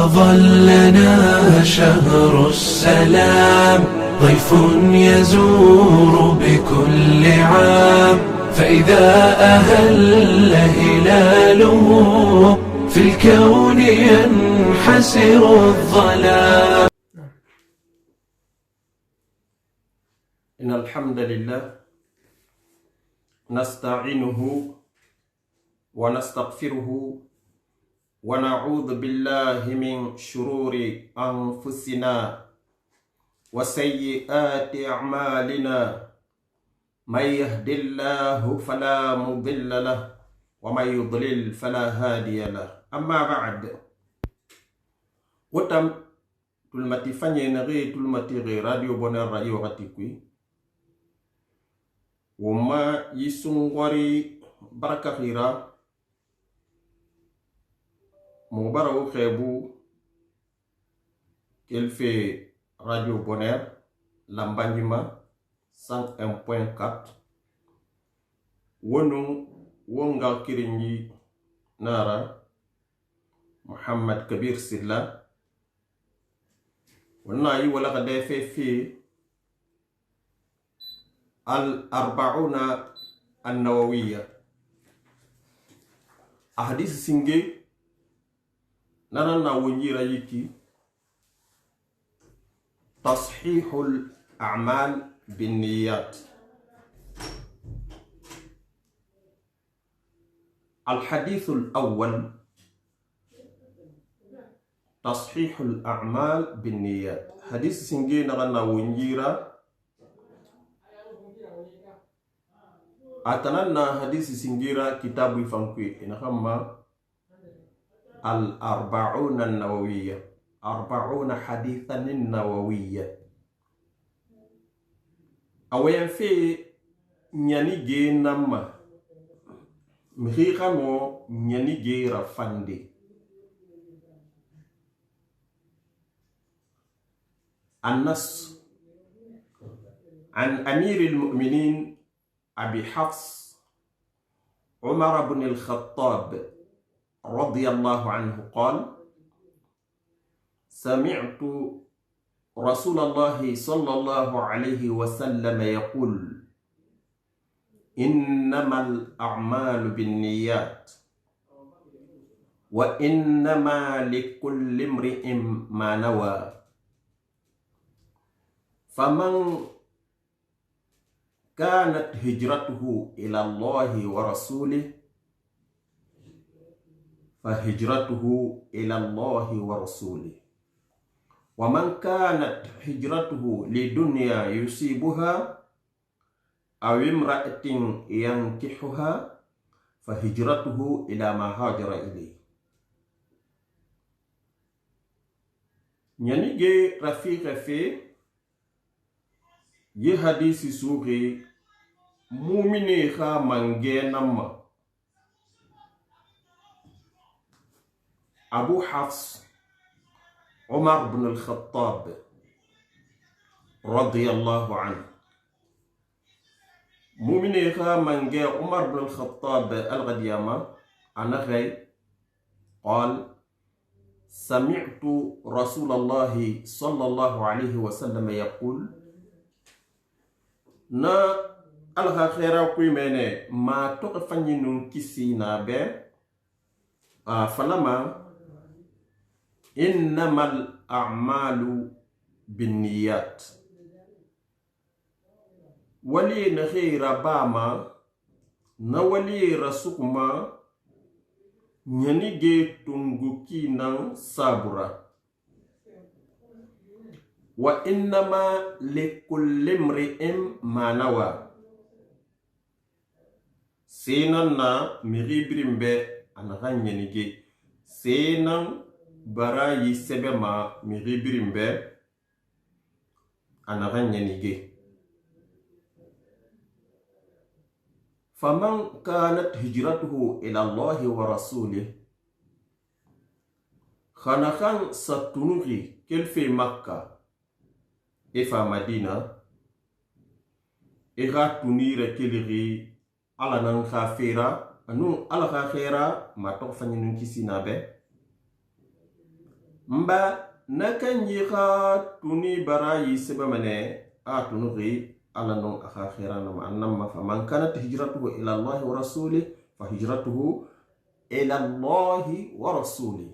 أظلنا شهر السلام، ضيف يزور بكل عام، فإذا أهل هلاله في الكون ينحسر الظلام. إن الحمد لله نستعينه ونستغفره ونعوذ بالله من شرور أنفسنا وسيئات أعمالنا، من يهد الله فلا مضل له ومن يضلل فلا هادي له. أما بعد، وتم تلمتي فني نغي تلمتي غي راديو بونر رأي وغتي كوي وما يسونغوري بركة خيرا مبارك خيبو كيلفي راديو بونر لامبانجما 101.4 wonu wongal kirinji nara Muhammad Kabir Silla wonna yi wala ka defe fi al-arba'una an-nawawiyya a hadisi singe nana na wonjira yiki tashihul a'mal binniyat. الحديث الأول تصحيح الأعمال بالنيات. حديث سنجي نغنى ونجيرا أتننى حديث سنجيرا كتاب فانكوي إنهما الأربعون النووية، 40 حديثا النووية. أوين في نياني جينما مخيخانو نياني جيرا فاندي. النص عن أمير المؤمنين أبي حفص عمر بن الخطاب رضي الله عنه قال: سمعت رسول الله صلى الله عليه وسلم يقول: إنما الأعمال بالنيات وإنما لكل امرئ ما نوى، فمن كانت هجرته إلى الله ورسوله فهجرته إلى الله ورسوله، ومن كانت هجرته لدنيا يصيبها أو امرأة ينكحها فهجرته إلى ما هاجر إليه. نيجي رفيق في ye hadisi suuxi mumine xa mange nan ma Abu Hafs Umar bin al-Khattab radiyallahu anhu. Mumine xa mange Umar bin al-Khattab al-Ghadiyama anaxay قال: سمعت رسول الله صلى الله عليه وسلم يقول: na alha khera kuimene ma to fanyi nun kisi na be a falama innamal a'malu binniyat, wali na khera bama na wali rasukuma nyanige tunguki nan sabura, wa innama likulli imri'in ma nawa. Senan na mixi be a naxa ɲanige senan barayi sebe ma mixi birin be a naxa ɲanige. Faman kanat hijratuhu ila Allahi wa rasulih, xanaxan sattunuxi kelfe Makka efa Madina e xa tunira kelixi Ala nan xa fera anu Ala xa xera ma toxo faɲinun kisina be. Nba na kanyi xa tuni barayi sɛbɛma nɛ a tunuxi Ala non a xa xeranama annamma. Faman kanat hijratuhu ila Allahi wa rasulih fa hijratuhu ila Allahi wa rasulih,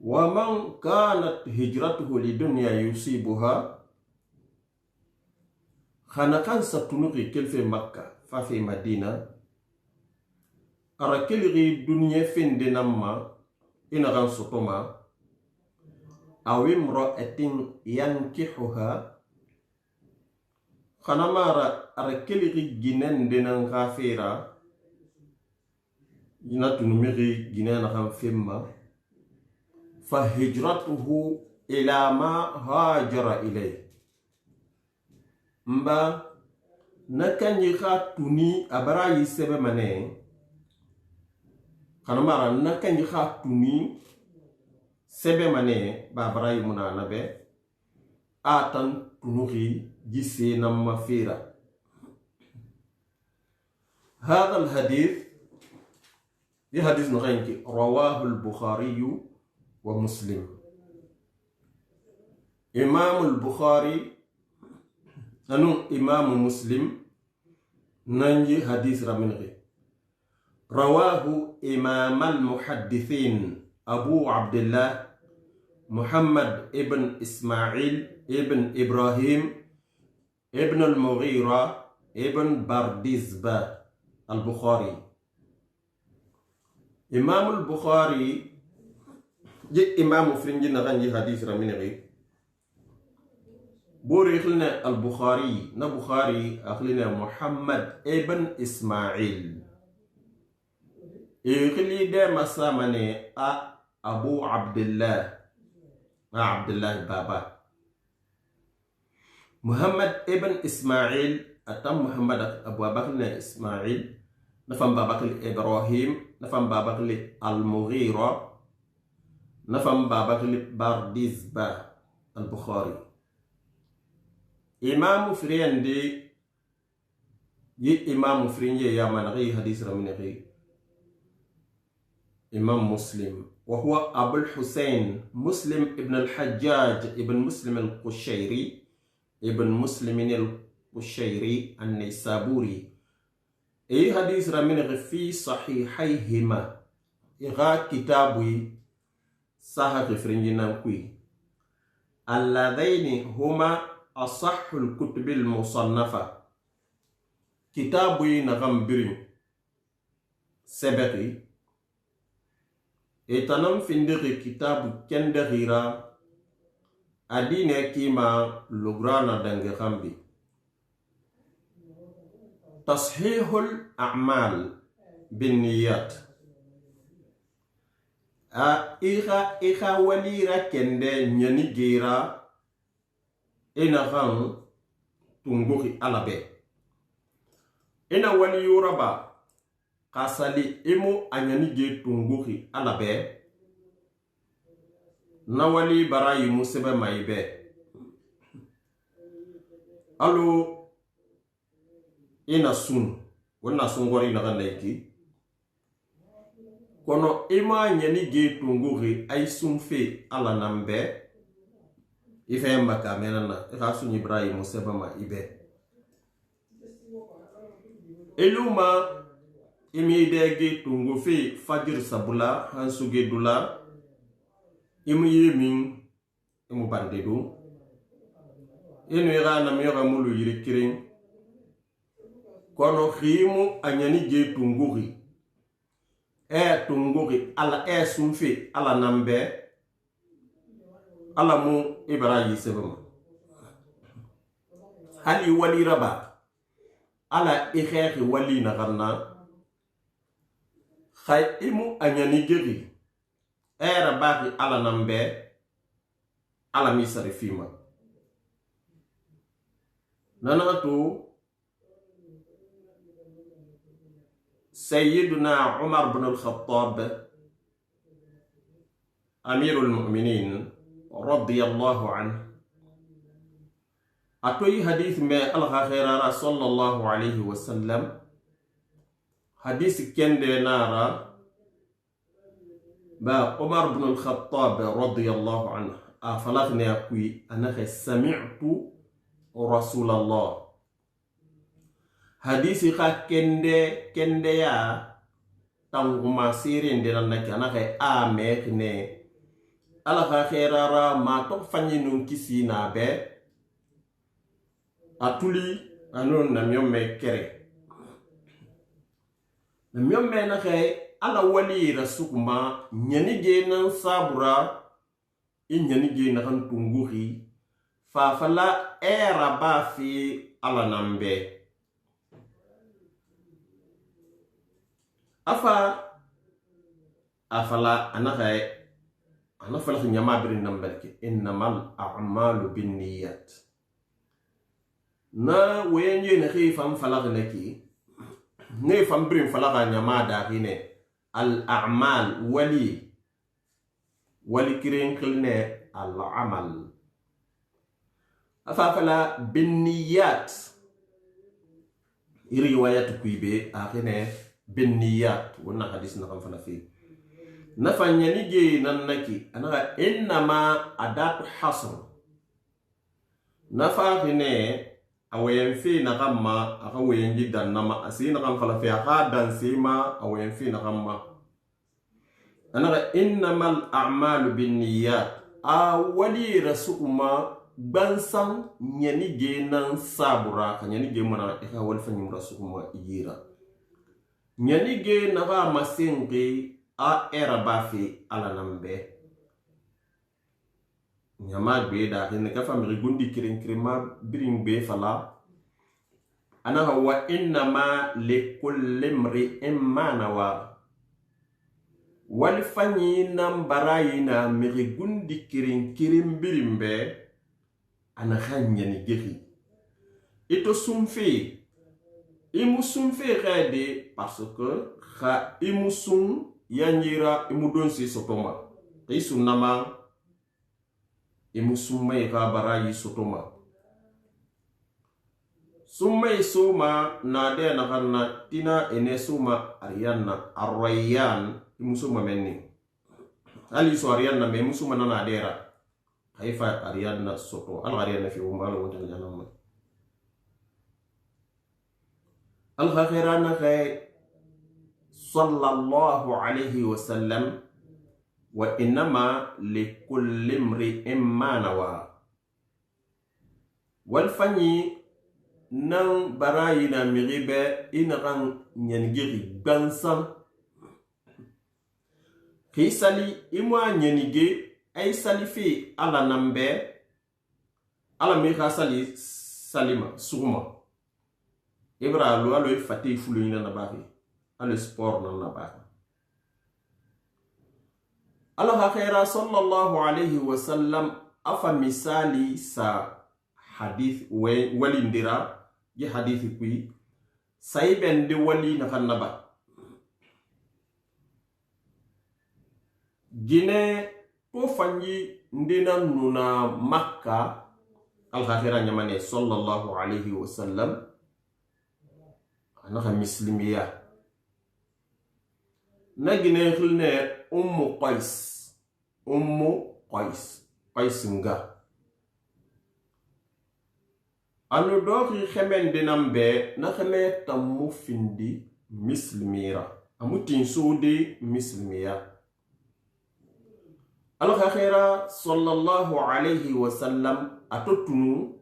wa man kanat hijratuhu lidunya yusibuha. Xana xan sa tunuxi kelfe Makka fafe Madina, ara kelixi duniɲɛ fende nan ma i naxan sotoma, aw imra'atin yankihuha, xana mara ara kelixi ginɛ nan xa fera na tunumixi ginɛ naxan fenma, fa hijratuhu ila ma hajara ilay. Nba na kanyi xa tuni a barayi sɛbɛma nɛ, xana mara na kanyi xa tuni sɛbɛma nɛ ba barayi muna na bɛ a tan tunuxi ji nan ma fera. هذا الحديث، في حديث نغينك، رواه البخاري ومسلم. إمام البخاري أنو إمام مسلم ننجي حديث رمنغي. رواه إمام المحدثين أبو عبد الله محمد ابن إسماعيل ابن إبراهيم ابن المغيرة ابن بردزبة البخاري. إمام البخاري جي إمام فرنجي نغنجي حديث رمينغي بوري خلنا البخاري نبخاري أخلنا محمد ابن إسماعيل إخلي ده مسامني أبو عبد الله، عبد الله بابا محمد ابن إسماعيل أتم محمد أبو بكر إسماعيل نفهم بابا إبراهيم نفهم بابا المغيرة نفهم بابا بردزبة البخاري. إمام فريندي يي إمام فريندي يا من غي حديث رمينغي. إمام مسلم وهو أبو الحسين مسلم ابن الحجاج ابن مسلم القشيري ابن مسلم القشيري النيسابوري. أي حديث رمينغي في صحيحيهما إغا كتابي صحيح فرنجنا كوي اللذين هما أصح الكتب المصنفة. كتابي نغم برين سبقي إتنم فندقي كتاب كندغيرا أدينة كيما لغرانا دنغخمبي. تصحيح الأعمال بالنيات. إيغا إيغا وليرا كنده نيني جيرا ina xan tunguxi Ala be ina waliyuraba xa sali i mu a ɲanige tunguxi Ala be na wali barayi mu sebe ma i be alo ina sun wo na sungori naxan na i ki kono i ma ɲanige tunguxi ay sunfe Ala nan be i fɛn makamɛna na i ka sun Ibrahim sɛbɛn ma i bɛ eluma i m'i dɛge tungo fe fajir sabula hansuge dula i mu ye min i mu bande do i nu i ka namiyɔgɔ mulu yiri keren kono xiimu a ɲani je tunguxi tunguxi Ala sunfe Ala nan bɛ Ala mu i bara yi sɛbɛn ma hali waliraba Ala i xɛxi wali naxan na xay i mu a ɲani gexi rabaxi Ala nan bɛ Ala mi sari fima nana to. سيدنا عمر بن الخطاب أمير المؤمنين رضي الله عنه أتوي حديث ما ألغى خيرارا صلى الله عليه وسلم، حديث كند نارا. Ba Omar ibn al-Khattab radiyallahu anhu a falaxne a kui a naxe sami'tu Rasulallah. Hadisi xa kende kendeya tanguma serende nan naki a naxe a mexine Ala xa xerara ma toxo fanyi nun kisi na be a tuli anon namiyon me kere namiyon me naxe Ala wali rasuguma ɲanige nan sabura i ɲanige naxan tunguxi fafala era ba fi Ala nan be afa afala anaxe ana falaxi ɲama birin nan berke innamal a'malu binniyat na woyenje naxi fan falaxi naki ne fan birin falaxa ɲama daxine al a'mal wali wali kirin xilne al amal afa fala binniyat i riwayat kuibe axine binniyat wonna hadis naxan fala fi nafa ɲanige nan naki anaxa innama adatu hasr nafa xine a woyen fe naxan ma a xa woyenji dannama a se naxan fala fe a xa dan sema a woyen fe naxan ma anaxa innama al a'malu binniyat a wali rasuguma gbansan ɲanige nan sabura xa ɲanige mana i xa wali faɲimura suguma i yira ɲanige naxa masenxi a era ba fe Ala nan be ɲama gbe daxine ka fa mixi gundi kirin kirin ma birin gbe fala anaxa wa innama likulli mri'in ma nawa wali fanyi nan barayi na mixi gundi kirin kirin birin be anaxa ɲanigexi i to sunfe i mu sunfe xede parce que xa i mu sun yanjira i mu donse sotoma i sunnama i mu sunmai xa barayi sotoma sunmai soma nade naxan na tina ene soma ariyanna arrayyan i mu soma menni hali so ariyanna me i mu soma na nadera xaifa ariyanna soto ala ariyanna fi wuma ala wonta janamma al khairana khay sallallahu alayhi wa sallam wa innama likulli imri'in ma nawa wal fanyi nan barayi na mixi be i naxan ɲanigexi gbansan xi sali i mu a ɲanige a i sali fe Ala nan bɛ Ala mi xa sali salima suguma i bara lo alo i fate fuloɲina na baxi alo sport nan na baxi Ala xa xera sallallahu alayhi wa sallam afa misali sa hadith walindira yi hadithi kui sayiben de wali naxan naba Gine to fanyi ndena nuna Makka Ala xa xera ɲamane sallallahu alayhi wa sallam a naxa mislimiya na Gine xilne Ummu Qais Ummu Qais Qais nga anu doxi xemende nan be na xeme tammu findi mislimira amu tinsode mislimiya Ala xa xera sallallahu alayhi wa sallam a to tunu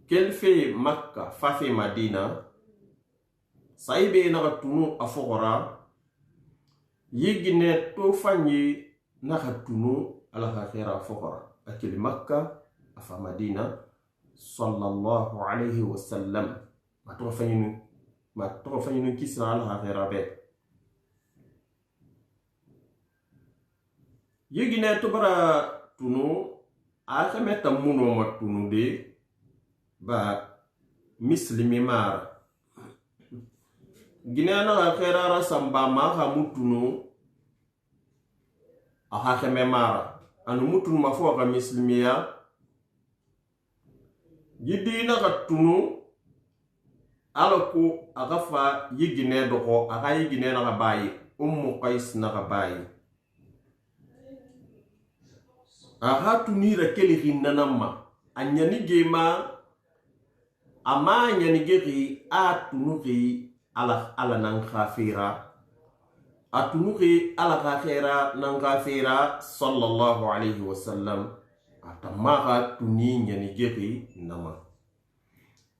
kelfe Makka fafe Madina sayibe naxa tunu a foxora yi Gine to fanyi naxa tunu Ala xa xera a foxora a kili Makka a fa Madina sallallahu alayhi wa sallam ma toxo faɲinu kisina Ala xa xera be yi Gine to bara tunu a xeme tammuno ma tunu de ba mislimi mara Gine naxa xerara sanba ma xa mu tunu a xa xeme mara anu mu tunu ma fo xa mislimiya Gidi naxa tunu Ala ko a xa fa yi Gine doxo a xa yi Gine naxa baye Ummu Qais naxa ba ye. A xa tuni rakelixi nanama a ɲanige ma a ma ɲanigexi a tunuxi ala ala nan xa fera a tunuxi ala xa xera nan xa fera sallallahu alaihi wasallam a tamma xa tuni ɲanigexi nama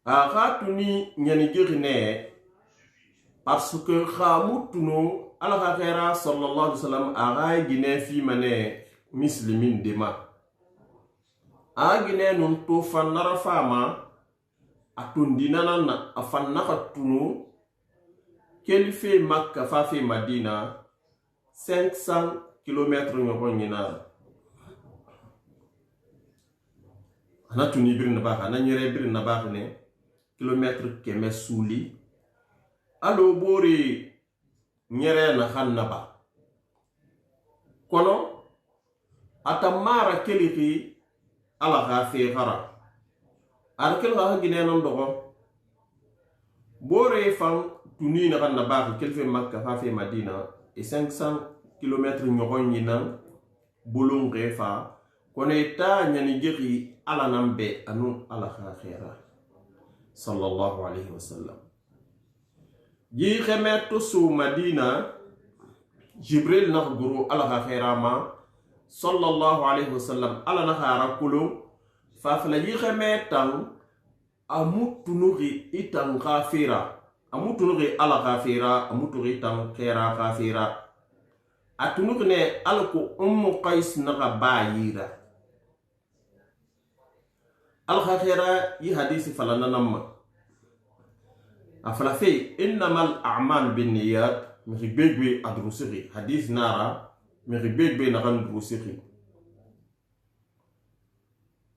a xa tuni ɲanigexi nɛ parce que xa mu tunu ala xa xera sallallahu alaihi wasallam a xa ginɛ fima nɛ mislimin dema a ginɛ nun to fannara fama a tondinana na a fanna xa tunu kelife Makka fafe Madina 500 km ɲɔgɔn ɲinara ana tuni birin na baaxe ana ɲɛrɛ birin na baaxe ne kilomètre kɛmɛ suuli alo bore ɲɛrɛ na xan naba kono ata mara kelixi ala xa fe xara ara kelixi a xa ginɛ nan doxo bore fan tuni naxan na baaxi kelife Makka fafe Madina e 500 km ɲɔgɔn ɲinan bolonxe fa kono i ta ɲanigexi ala nan be anu ala xa xera sallallahu alaihi wasallam. Ji xeme to su Madina Jibril naxa guru ala xa xera ma sallallahu alaihi wasallam ala naxa ara kolon fafala ji xeme tan amu tunuxi i tan xa fera amu tunuxi ala xa fera amu tunuxi tan xera xa fera a tunuxi ne ala ko Ummu Qais naxa ba yira ala xa xera yi hadisi fala nanama a fala fe innamal a'malu binniyat mixi gbegbe a durusixi hadisi nara mixi gbegbe naxan durusixi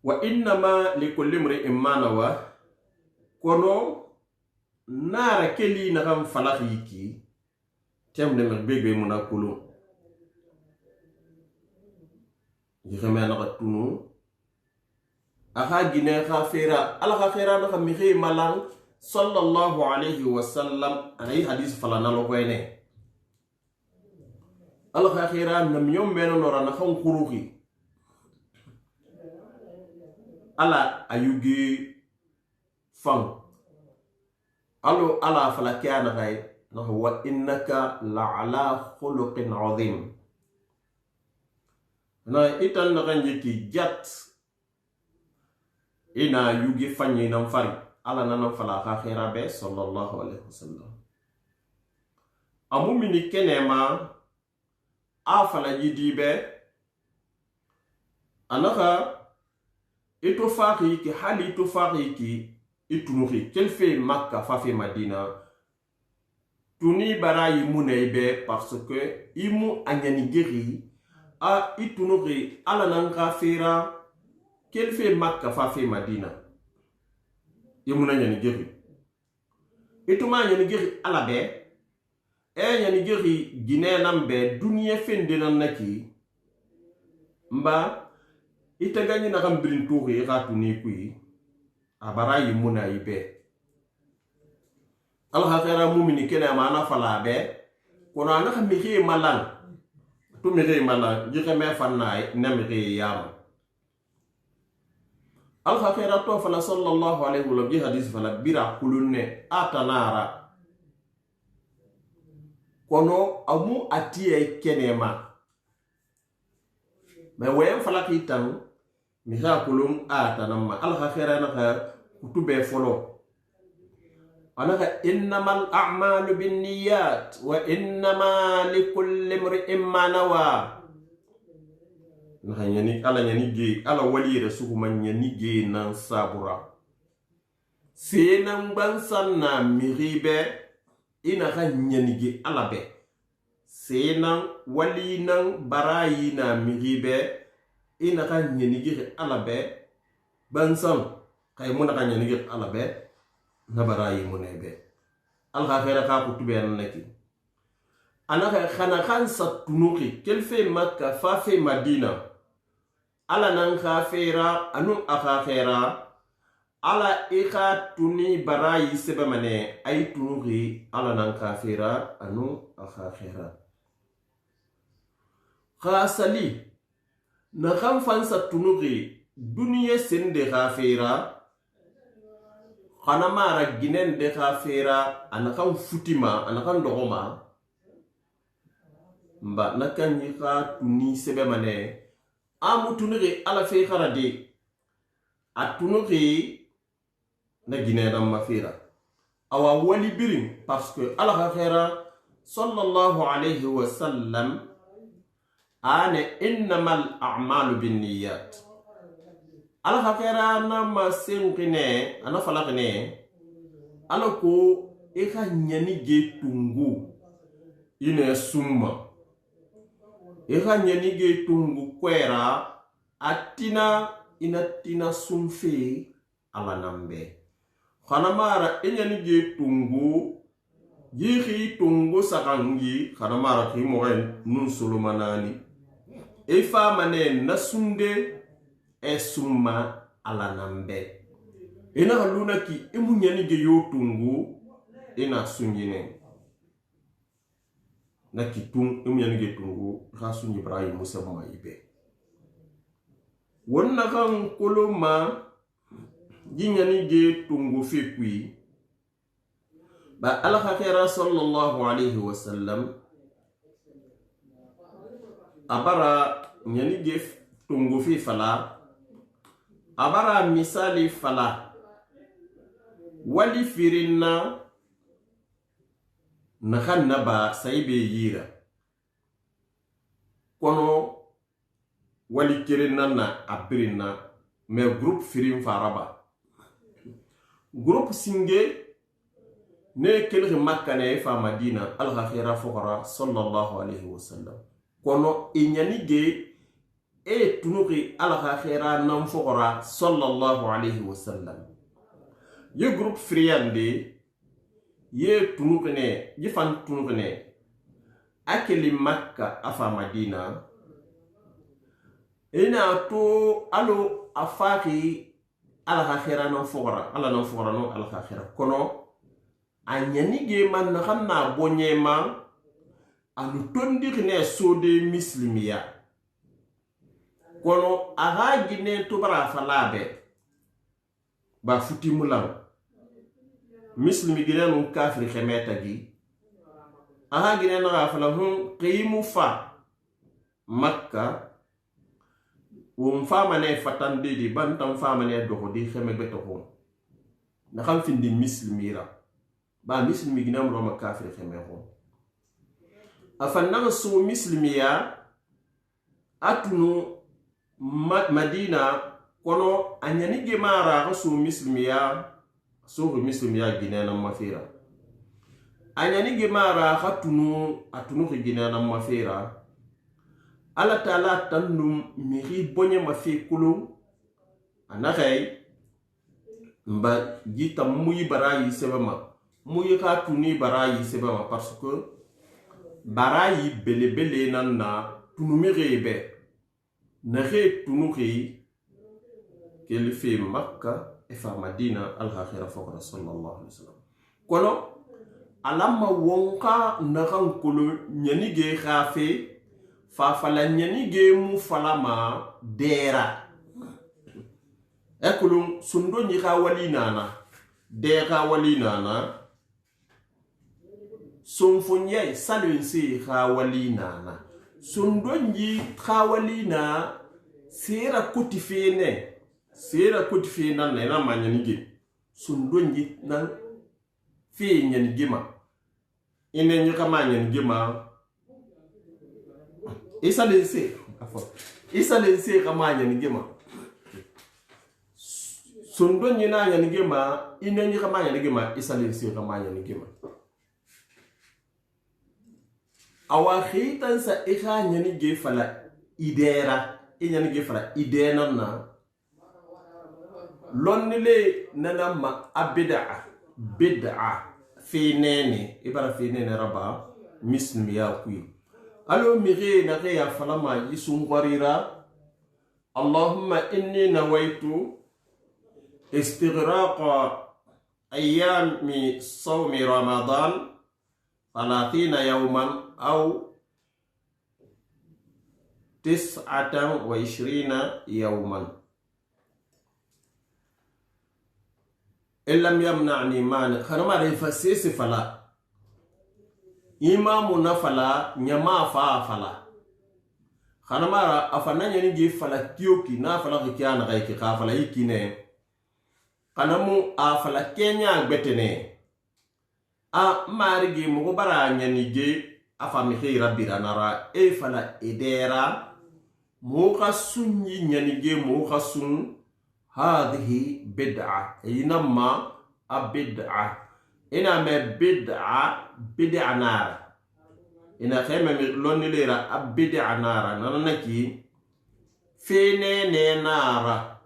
wa innama likulli imri'in ma nawa kono nara keli naxan falaxi ki temne mixi gbegbe muna kolon yixeme naxa tunu a xa ginɛ xa fera ala xa xera naxa mixi malan sallallahu alaihi wasallam ana yi hadisi fala naloxoyene ala xa xera namiyon meno nora naxan xuruxi ala a yugi fan alo ala fala ke a naxay naxa wa innaka la ala khuluqin azim na itan naxan jeki jat ina yugi fanyi nan fari ala nanan fala xa xera be sallallahu alaihi wasallam amu mini kenema a fala yidi be a naxa ito faxi ki hali ito faxi ki i tunuxi kelife Makka fafe Madina tuni bara yi muna i be parce que i mu a ɲanigexi a i tunuxi ala nan xa fera kelife Makka fafe Madina i muna ɲanigexi i tuma ɲanigexi ala be e ɲanigexi ginɛ nan be duniya fende nan na ki nba ite gaɲi naxan birin tuxi i xa tuni kui a bara yi muna i be ala xa xera mumini kene ma ana fala be kono a naxa mixie malan tu mixie malan jixeme fanna na mixie yama ala xa xera to fala sallallahu alaihi wasallam ji hadis fala bira kulunne a tanara kono amu a tiye kenema mais weyen fala xi tan mixa kulun a tanama ala xa xera naxa kutube folo a naxa innamal a'malu binniyat wa innama likulli imri'in ma nawa naxa ɲani ala ɲani ge ala waliyere suguma ɲani ge nan sabura senan gbansan na mixi be i naxa ɲanige ala be senan wali nan barayi na mixi be i naxa ɲanigixi ala be gbansan xay mu naxa ɲanigixi ala be na barayi mune be ala xa xere xa kutube nan naki a naxa xana xan sa tunuxi kelife Makka fafe Madina ala nan xa fera anu a xa xera ala i xa tuni barayi sebemane a i tunuxi ala nan xa fera anu a xa xera. Xa sali naxan fan sa tunuxi duniɲa sende xa fe ra, xana mara ginɛ nde xa fe ra, a naxan futima, a naxan doxoma nba na kanyi xa tuni sɛbɛma nɛ a mu tunuxi Ala fe xa ra de, a tunuxi na ginɛ nan ma fe ra. Awa wali birin, parce que Ala xa xɛra sallallahu alayhi wa sallam ane innamal a'malu binniyat. Ala xa xɛra na ma senxi nɛ, a na falaxi nɛ Ala ko i xa ɲanige tungu i nɛ sunma, i xa ɲanige tungu kɔɛ ra, a tina i na tina sunfe Ala nan bɛ. Xana mara i ɲanige tungu yixi tungu saxangi, xana mara xi moxɛ nun soloma naani, i fama nɛ na sunde e sunma Ala nan bɛ. I naxa luna ki i mu ɲanige yo tungu, i na sunjinɛ na ki tun i mu ɲanige tungu, i xa sunji barayi musabuma i bɛ. Won naxan koloma yi ɲanige tungu fe kui ba Ala xa xɛra sallallahu alayhi wa sallam a bara ɲanige tungu fe fala, a bara misali fala wali firinna naxan naba sayi be yira kono wali keren nan na a birin na, mais groupe firin faraba groupe singe ne kelixi Makka ne fa Madina Ala xa xera foxora sallallahu alayhi wa sallam. Kono i ɲanige e tunuxi Ala xa xera nan foxora sallallahu alayhi wa sallam. Ye groupe firiyande ye tunuxi ne, ye fan tunuxi ne a keli Makka a fa Madina, ina to alo a faxi Ala xa xera nan foxora, Ala nan foxora no Ala xa xera. Kono a ɲanige ma naxan na boɲe ma, anu tondixi ne sode misilimiya. Kono a xa gine to bara a fala bɛ ba futimulan misilimi gine nun kafiri xɛmɛ tagi, a xa gine naxa fala hun ximu fa Makka won fama ne fatandedi bantan fama ne doxodi xɛmɛ gbɛtɛ xon naxan findi misilimira ba misilimi gine muroma kafiri xɛmɛ xon. A fan naxa so misilimiya a tunu Madina. Kono a ɲanige mara a xa so misilimiya, soxi misilimiya ginɛ nan mafera. A ɲanige mara a xa tunu, a tunuxi ginɛ nan mafera. Ala taala tannum mixi boɲe ma fe kolon a naxai nba jita muyi barayi sɛbɛma, muyi xa tuni barayi sɛbɛma, parce que barayi belebele nan na tunumixee bɛ naxee tunuxi keli fe Makka e fa Madina Ala xa xera foxora sallallahu alaihi wasallam. Kono alamma wonka naxan kolo ɲanige xa fe fafala ɲanige mu falama dɛra e kolon sundo ɲi xa wali nana dɛ xa wali nana sonfonɲɛ salense xa wali nana sundo ɲi xa wali na sera koti fe nɛ, sera koti fe nan na ina ma ɲanige sundo ɲi nan fe ɲanige ma ine ɲi xa ma ɲanige ma isalense afɔ isalense xa ma ɲanige ma sundo ɲi na ɲanige ma ine ɲi xa ma ɲanige ma isalense xa ma ɲanige ma. Awa xiitansa i xa ɲanige fala idɛra, i ɲanige fala idɛnan na lonnile nana ma a bidaa bidaa fe nɛɛnɛ i bara fe nɛɛnɛ raba misilimiya kui alo mixe naxe ya falama yi sunxarira allahumma inni nawaitu istighraqa ayami sawmi ramadan 30 yawman aw 29 yawman. In lam yamna'ni mani xanamare fa sese fala imamu na fala ɲama fa fala xanamara a fa na ɲanige fala kiyoki na fala xi ke a naxai ki xa fala yi kine xanamu a fala kenya gbetene a marigi moxo bara ɲanige a fa mixi rabiranara e fala edera moxo xa sun yi ɲanige moxo xa sun hadhihi bid'a inama a bid'a ina me bid'a bid'a nara ina xeme mi lonnilera a bid'a nara nananaki fene ne nara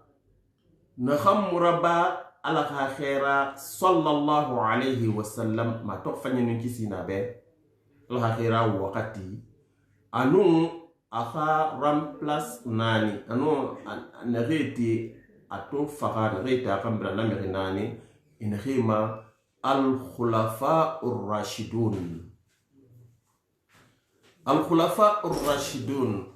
naxan muraba ala xa xera sallallahu alayhi wa sallam ma tox faɲinin kisina be ala xa xera wakati anu axa remplace nani anu naxeti ato faxa naxeti a xan bira na mixi nani inaxima al-khulafa ar-rashidun. Al-khulafa ar-rashidun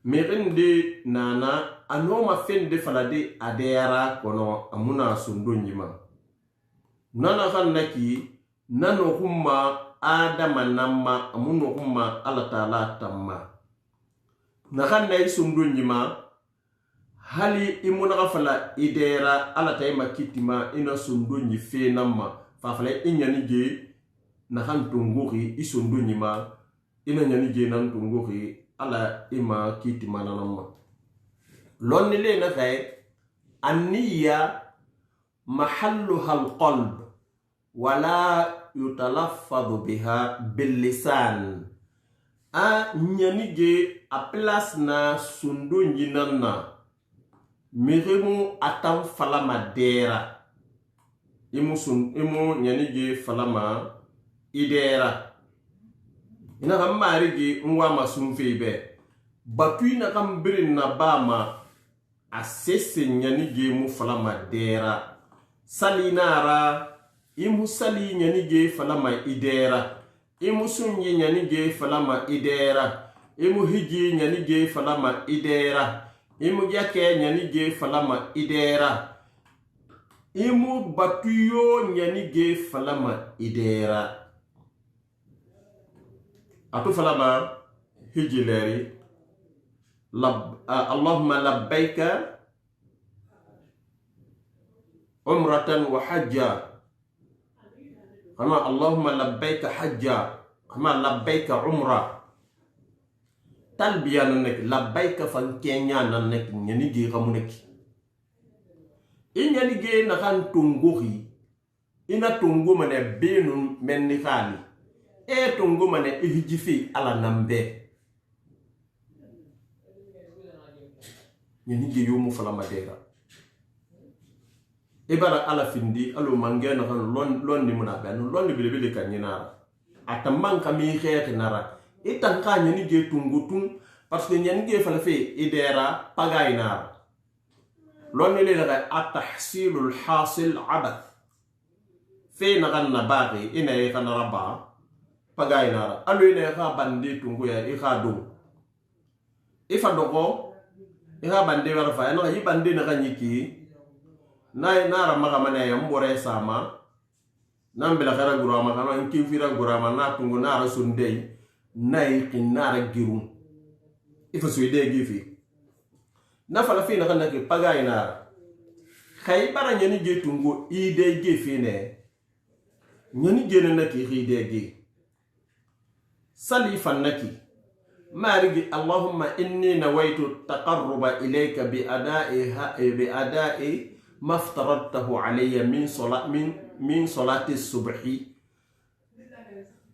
mixinde nana anoma fende falade adera kono amuna sundonjima nana xan naki nano xumma adama namma amuno xumma ala taala tamma naxan nayi sundonjima hali imunaxa fala idera ala tayima kitima ina sundonji fenamma fa fala i ɲanige naxan tongoxi i sondonɲima ina ɲanige nan tongoxi ala i ma kitima nananma lonnile naxaye anniya mahalluha alqalb wala yutalaffadu biha billisan a ɲanige a place na sondonjinan na miximu a tan falama dera imu sun imu ɲanige falama idera ina xa marigi n wama sunfe bɛ batu ina xa birin na ba ma a sese ɲanige mu falama dera sali nara imu sali ɲanige falama idera imu sunyi ɲanige falama idera imu hiji ɲanige falama idera imu jake ɲanige falama idera imu batuyo ɲanige falama idera atu falama hijileri allahumma labbaika umratan wa hajja kama allahumma labbaika hajja kama labbaika umra talbiya nan nek labbaika fan kenya nan nek ɲanige xamu nek i ɲanige naxan tongoxi ina tongo mane benun menni xaali e tongo mane i hijife ala nan be ɲanige yomu falama dera i bara ala findi alo mange naxan lonni muna be anu lonni belebele ka ɲinara a tan ka mi xeexi nara i tan xa ɲanige tongo tun parce que ɲanige fala fe i dera pagayi nara lonni le naxa a tahsilul hasil abath fe naxan na baaxi i na i xanara ba pagayi nara alo i na i xa bande tungoya i xa don i fa doxo i xa bande wara fa naxa i bande naxa ɲiki na nara maxa manaya n bore sama nan bila xera gurama xana n kinfira gurama na tungo nara sundei na i xin nara girun i fa soyide gi fi na fala fi naxa naki pagayi nara xay bara ɲani ge tungo ide ge fi ne ɲani ge ne naki xide ge sali fan naki marigi allahumma inni nawaitu taqarruba ilayka bi ada'i ma aftaradtahu alayya min salati subhi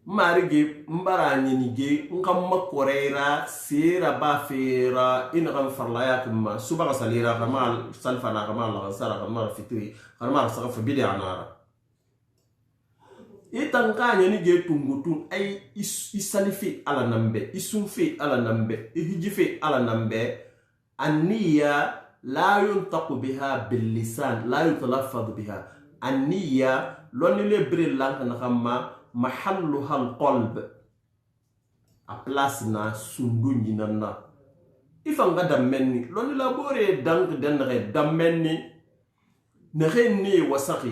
marigi mbara ɲinige n ka makorera sera ba fera ina kan farlaya kuma subaga salira kama salfana kama lansara kama fitri kama saka fa bid'a nara itan ka ɲanige tungutun ay i salife ala nambe i sunfe ala nambe i hijife ala nambe anniya la yuntaqu biha billisan la yutalaffadu biha anniya lonnile bere lanka naxamma mahalluha alqalb a place na sundu ɲinanna I fanga danmɛnni lɔnni labore danxi dɛnnaxɛ danmɛnni naxe ne wasaxi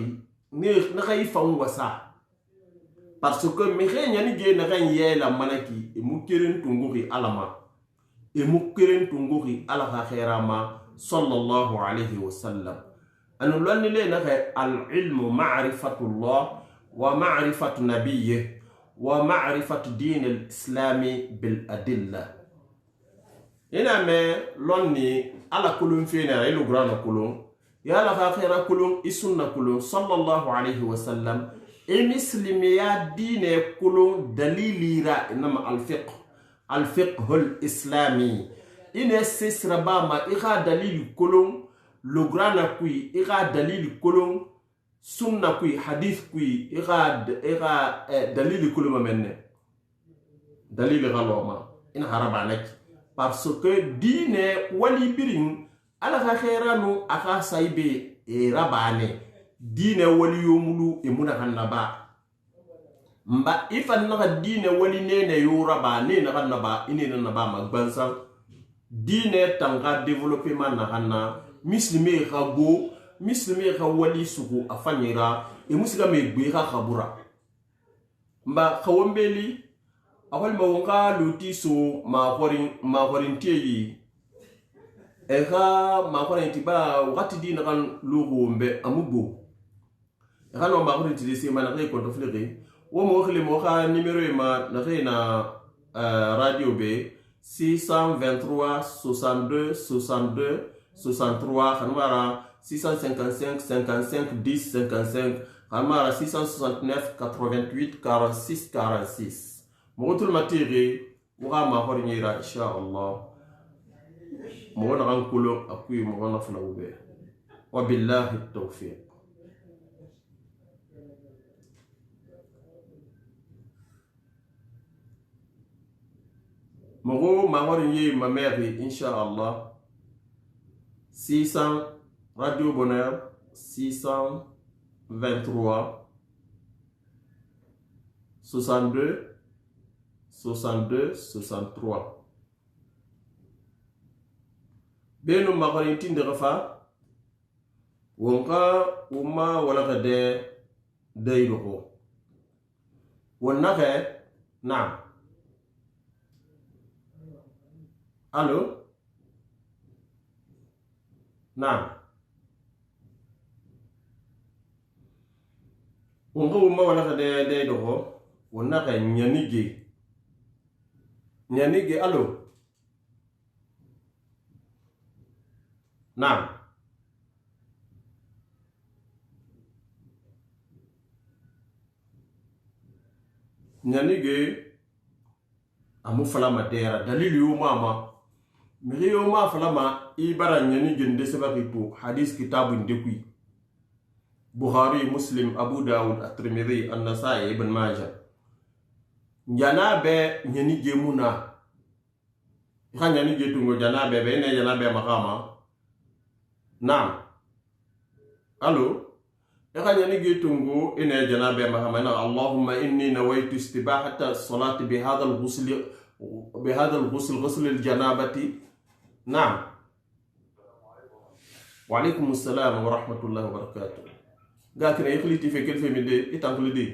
naxa i fan wasa parce que mixe ɲanige naxan yɛla manaki e mu keren tunguxi Ala ma, e mu keren tunguxi Ala xa xɛɛra ma sallallahu alayhi wa sallam. Anu lɔnni le naxe al ilmu ma'rifatullah wa ma'rifatu nabiyye wa ma'rifatu din al islami bil adilla. Ina me lɔnni Ala kolon fenera i lugurana kolon ya Ala xa xɛɛra kolon i sunna kolon sallallahu alayhi wa sallam, i misilimiya diinɛ kolon dalilira inama alfiqh alfiqhul islami ine se siraba ma i xa dalili kolon lugurana kui, i xa dalili kolon sunna kui, hadith kui, i xa dalili kolon ma menne dalili xa loma ina harabanaki parce que diinɛ wali birin Ala xa xɛɛra nu a xa sayibe e rabane diinɛ waliyomulu e muna xan naba mba i fan naxa diinɛ wali nene yo raba ne naxan naba i nene naba ma gbansan diinɛ tanga développement naxan na misilime xa go misilime xa wali sugu a faɲira e musiga me gbe xa xabura mba xawonbeli a walima won xa luti so maxorinteyi e xa maxorinti ba waxati di naxan luxu won be amu gbo e xa no maxorinti de sema naxe kontofilixi wo mo xili mo xa numéro ye ma naxe na radio be 623 62 62 63 xanumara 655 55 10 55 xanumara 669 88 46 46 moxo tulumatixi wo xa maxoriɲera inchallah moxo naxan kolon a kui moxo na fulawu be wa billahi tawfiq. Moxo maxoriɲe ma mexi inchallah 600 Radio Bonheur 623 62 62 63 benu maxorin tindixa fa won xa won ma walaxe de deyidoxo won naxe naam. Allo naam won xa won ma walaxe de deyidoxo won naxe ɲanige ɲanige. Allo naam ɲanige amu falama dera dalili yo mama mixi yo ma falama i bara ɲanige nde sebaxi to hadis kitabu nde kui Bukhari, Muslim, Abu Dawud, At-Tirmidhi, An-Nasai, Ibn Majah. Njana be ɲanige muna i xa ɲanige tungo jana be be ine jana be maxama naam. Allo i xa ɲanige tungo ine jana be maxama ina Allahumma inni nawaitu istibahata salati bihadha al-ghusl bihadha al-ghusl ghusl al-janabati. Naam. Wa alaykum assalam wa rahmatullahi wa barakatuh. Ga kene i xiliti fe kel femi de i tankuli di.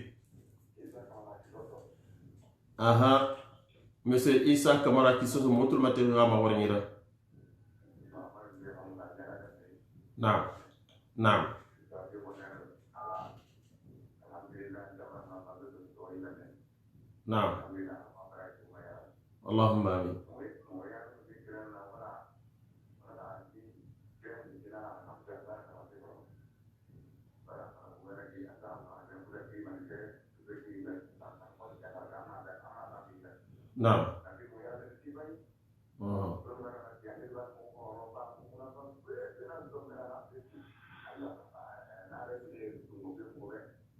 Aha, monsieur Issa Kamara ki soso motul matériel ma wariñira. Naam naam naam Allahumma amin. Naam.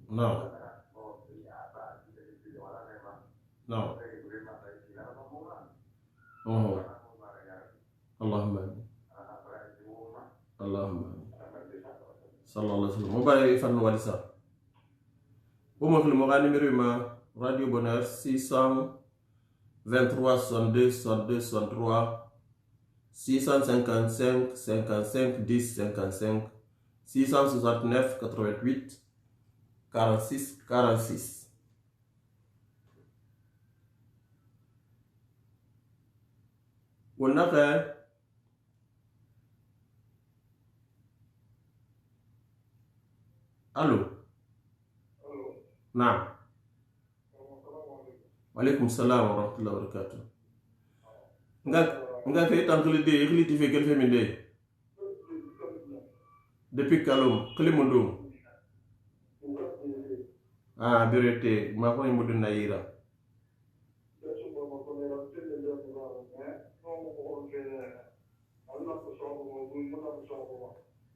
Naam. Naam. Allahumma amin. Allahumma amin. Sallallahu alaihi wasallam. Mo bare fan walisa. Wo mo mo ga numéro ma Radio Bonheur 623 62 62 63 655 55 10 55, 669 88 46 46. Won naxe allo. Naam. Walaikum salam wa rahmatullahi wa barakatuh. Nga ke tankili de xili ti fe kelfe min de depuis kalom xili mun dum ah berete ma ko mu dun nayira.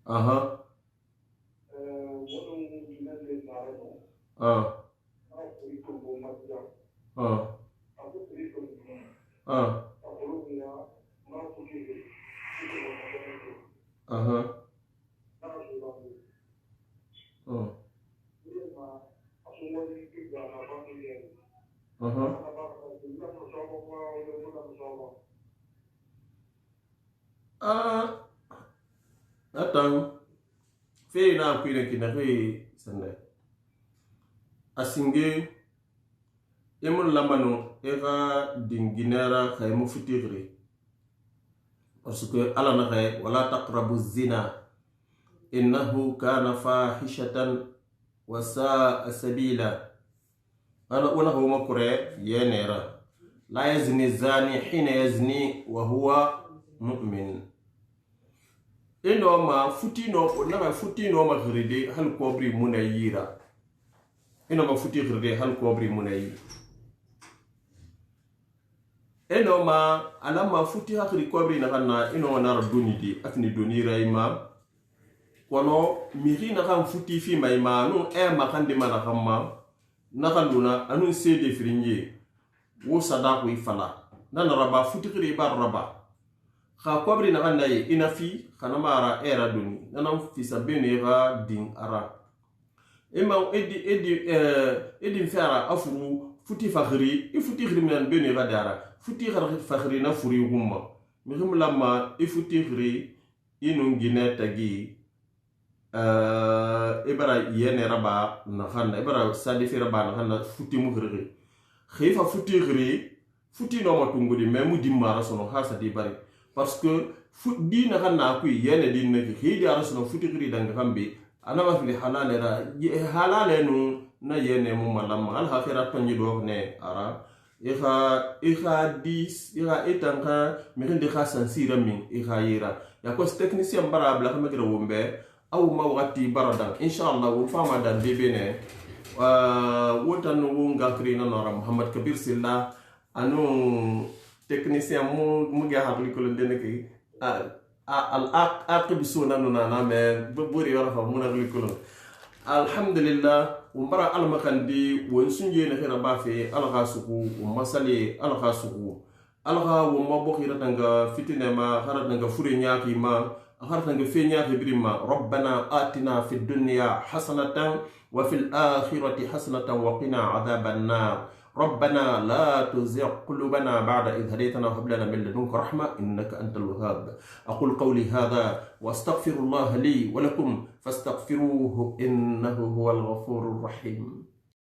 Aha. Ah ah ah. Aha. Oh. Aha. Ah, atan fe na kuire kina fe sande asinge emun lamanu e ga dinginera xay mu futigri parce que ala na xay wala taqrabu zina innahu kana fahishatan wa sa'a sabila. Ana wona ho makure yenera la yazni zani hina yazni wa huwa mu'min. Ino ma futino na futino ma xiride hal kobri muna yira. Ino ma futi xiride hal kobri muna yira. Ino ma alama futi hakri kobri na kanna ino na doni di afini doni rayma kono miri na kan futi fi mai ma nu e ma kan de mana kamma na kaluna anu sede firinje wo sadaku ifala na raba futi xiri ba raba xa kobri na kanna ye ina fi xana mara era doni nana fisa bene ga din ara ema edi edi edi fara afuru futi fakhri i futi khri men bene ga dara futi fakhri na furi gumma mi lamma i futi khri inu gine tagi ibara yene raba na xanna ibara sadi fi raba na xanna futi mu khri khifa futi khri futi no ma tungudi mais mu dimmara sono ha sadi bari parce que di na xanna kuy yene din na ki di ara sono futi khri danga xambe ana ma fili halale ra halale nu na yene mu malam al akhira tonji do ne ara iha iha dis iha etanka mi rende kha sansira min iha yira ya ko technicien bara bla xama gira wombe aw ma wati bara dan inshallah wo fama dan bebe ne wotan wo ngakri na nora Muhammad Kabir Silla anu technicien mu ga hakli ko ndene ki al aqib suna nuna na me buri wala fa mun hakli ko. Alhamdulillah umbara almakandi won sunje ne khira bafe alga suku masale alga suku alga wo mabbo khira tanga fitine ma khara tanga fure nyaaki ma khara tanga fe nyaaki birima. Rabbana atina fid dunya hasanatan wa fil akhirati hasanatan wa qina adhaban nar. ربنا لا تزغ قلوبنا بعد إذ هديتنا وهب لنا من لدنك رحمة إنك أنت الوهاب. أقول قولي هذا وأستغفر الله لي ولكم فاستغفروه إنه هو الغفور الرحيم.